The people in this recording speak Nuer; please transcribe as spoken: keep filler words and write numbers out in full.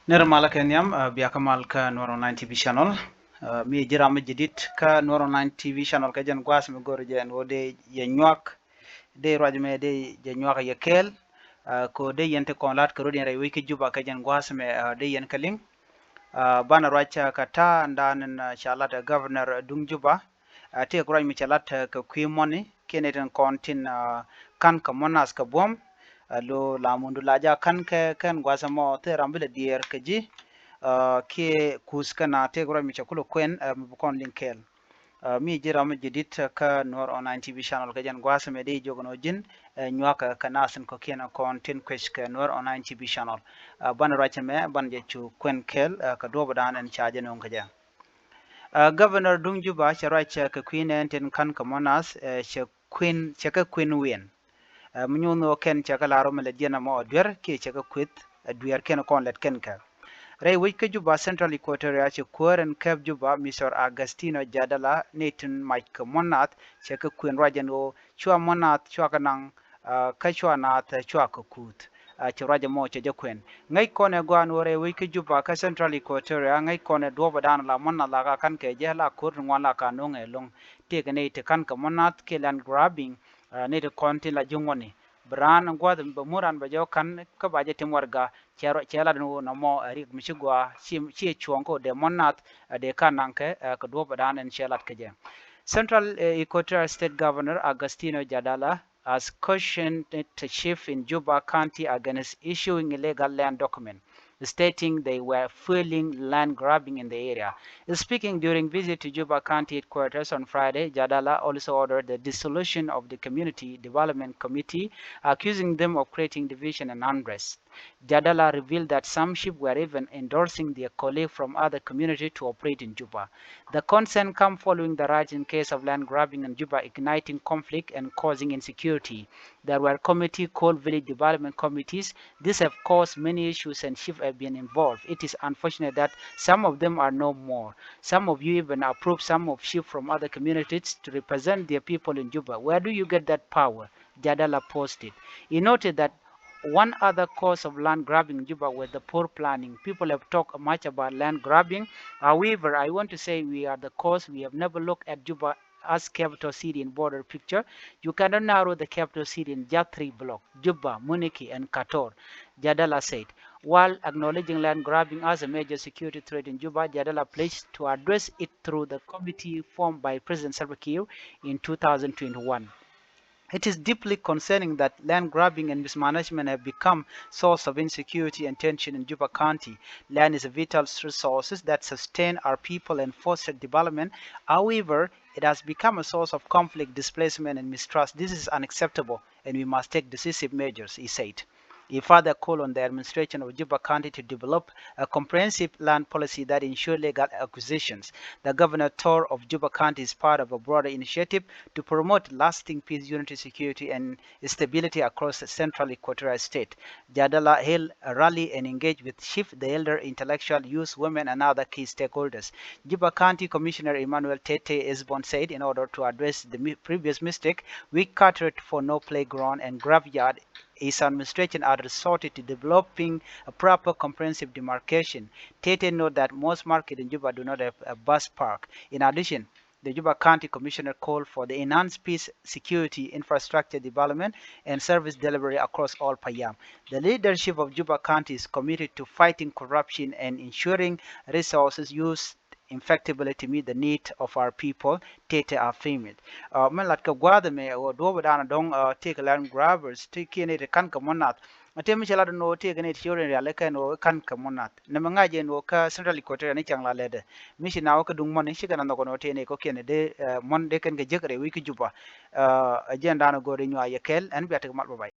Nir malä kɛ nhiam, ɛ, bia kä mal kä Nuɛr Online T V channel. Ɛ, mi ji̱ ram mi jadid kä Nuɛr Online T V channel kɛ jɛn gua̱a̱th mi go̱r jɛ ɛn ɣöö dee yɛ nyuak, dee ruac mɛ dee yɛ nyuak yɛ kɛɛl. Ɛ, kɛ ɣöö dee yɛn ti kɔn la̱t kɛ rot yɛn rɛy wec kä Juba kɛ jɛn gua̱a̱th mɛ, ɛ, dee yɛn kä liŋ. Ɛ, banɛ ruac, ɛ, kɛ ta̱a̱ ɛn da̱a̱n ɛn, ɛ, ca lat, ɛ, Governor duŋ Juba. Ɛ, tëëk ruac mi cɛ lat, ɛ, kɛ kui̱ mɔni kiɛn itin kɔn tin, ɛ, ka̱n kɛ mɔnath kɛ buɔ̱m. Ɛ, lo la mundu la ja ka̱n kɛ kɛn gua̱th ɛmɔ thil ram bi lɛ diɛɛr kɛ ji̱. Ɛ, kiɛ kuth kɛn a tëëk ruac mi cɛ kulɛ kuɛn, ɛ, mi bi kɔn liŋ kɛɛl. Ɛ, mi ji̱ ram mi jadid, ɛ, kä Nuɛr Online T V channel kɛ jɛn gua̱th ɛmɛ di jiök ɛn ɣöö ji̱n, ɛ, nyuakä kɛ nath in kɔ̱kiɛn kɔn tin kuec kɛ Nuɛr Online T V channel. Ɛ, banɛ ruac ɛmɛ banɛ jɛ cu kuɛn kɛɛl, ɛ, kɛ duɔ̱ɔ̱p dan ɛn ca jɛ nööŋ kɛ jɛ. Ɛ, Governor duŋ Juba cɛ ruac, ɛ, kɛ kui̱ nɛɛn tin ka̱n kɛ mɔnath, ɛ, cɛ kui̱n, cɛ kɛ kui̱n wiɛn. Ɛ, mi nyuun ɣöö kɛn cɛ kɛ la̱r ɣöö mi lät jiɛn ɛmɔ ɛ duer kiɛ cɛ kɛ kueth, ɛ, duer kɛn kɔn lät kɛn kɛ. Rɛy wec kä Juba, Central Equatoria, cɛ kuäär ɛn kɛp Juba, Mister Agustino Jadala, ni tin mac kɛ mɔnath cɛ kɛ kui̱n ruac ɛn ɣöö cua mɔnath cua kɛ naŋ, ɛ, kä cua naath, ɛ, cua kɛ kuth. Ɛ, ci ruac ɛmɔ cɛ jɛ kuɛn. Ŋäc kɔn ɛ gɔaa ɛn ɣöö rɛy wec kä Juba kä Central Equatoria, ŋäc kɔn ɛ duɔ̱ɔ̱p ɛ da̱a̱n la mɔnath la ka ka̱n kɛ jɛ la ko̱r ti ŋuan la ka no̱o̱ŋ ɛ lo̱ŋ. Tëëkɛ nɛy ti ka̱n kɛ mɔnath kiɛ land grabbing, ɛ, nɛy ti kɔn tin la ji̱ ŋuɔ̱tni. Bi raan gua̱th bɛ mur raan bɛ jɛ wä ka̱n kä ba jɛ tim warɛga, cɛ rɔ, cɛ lat ɛn ɣöö nɔmɔ ɛ rik mi ci gɔaa, ci, ci cuɔ̱ɔ̱ŋ kä dee mɔnath, ɛ, dee ka̱n naŋ kɛ, ɛ, kɛ duɔ̱ɔ̱p ɛ da̱a̱n ɛn cɛ lat kɛ jɛ. Central, ɛ, Equatoria State Governor Agustino Jadala has cautioned the chief in Juba County against issuing illegal land document, stating they were fueling land grabbing in the area. Speaking during visit to Juba County headquarters on Friday, Jadala also ordered the dissolution of the Community Development Committee, accusing them of creating division and unrest. Jadala revealed that some chiefs were even endorsing their colleagues from other communities to operate in Juba. The concern come following the rise in case of land grabbing in Juba, igniting conflict and causing insecurity. There were committees called village development committees. These have caused many issues and chiefs have been involved. It is unfortunate that some of them are no more. Some of you even approved some of chiefs from other communities to represent their people in Juba. Where do you get that power? Jadala posted. He noted that one other cause of land grabbing in Juba was the poor planning. People have talked much about land grabbing. However, I want to say we are the cause. We have never looked at Juba as capital city in broader picture. You cannot narrow the capital city in just three blocks, Juba, Muniki, and Kator, Jadala said. While acknowledging land grabbing as a major security threat in Juba, Jadala pledged to address it through the committee formed by President Salva Kiir in two thousand twenty-one. It is deeply concerning that land grabbing and mismanagement have become source of insecurity and tension in Juba County. Land is a vital resource that sustain our people and foster development. However, it has become a source of conflict, displacement, and mistrust. This is unacceptable, and we must take decisive measures, he said. He further called on the administration of Juba County to develop a comprehensive land policy that ensures legal acquisitions. The governor tour of Juba County is part of a broader initiative to promote lasting peace, unity, security, and stability across the central Equatoria state. Jadala held a rally and engaged with chief, the elder, intellectual, youth, women, and other key stakeholders. Juba County Commissioner Emmanuel Tete Esbon said in order to address the mi-, previous mistake, we catered for no playground and graveyard, his administration had resorted to developing a proper comprehensive demarcation. Tete noted that most markets in Juba do not have a bus park. In addition, the Juba County Commissioner called for the enhanced peace, security, infrastructure development, and service delivery across all payam. The leadership of Juba County is committed to fighting corruption and ensuring resources used effectively to meet the need of our people, Tete affirmed. Ɛ, mɛn lat kɛ gua̱a̱th ɛmɛ ɛ ɣöö duɔ̱ɔ̱p ɛ da̱a̱n ɛ dɔ̱ŋ, ɛ, tëëkɛ land grabbers, tëëkiɛn ɛ ti ka̱n kɛ mɔnath. Ɛ tëë mi cɛ lat ɛn ɣöö tëëkɛ ni ti ci ɣöö rialikä ɛn ɣöö ka̱n kɛ mɔnath. Nɛmɛ ŋa̱c ɛn ɣöö kä Central Equatoria ni cäŋ la lɛtdɛ. Mi ci na wä kä duŋ mɔni cikɛ na nhɔk ɛn ɣöö tëë ni kɔ̱kiɛn ɛ dee, ɛ, mɔn dee kɛn kɛ jek rɛy wec kä Juba. Ɛ, ɛ jɛn da̱a̱n ɛ go̱o̱r ɛ nyuac yɛ kɛɛl, ɛn bia tekɛ mal, bye bye.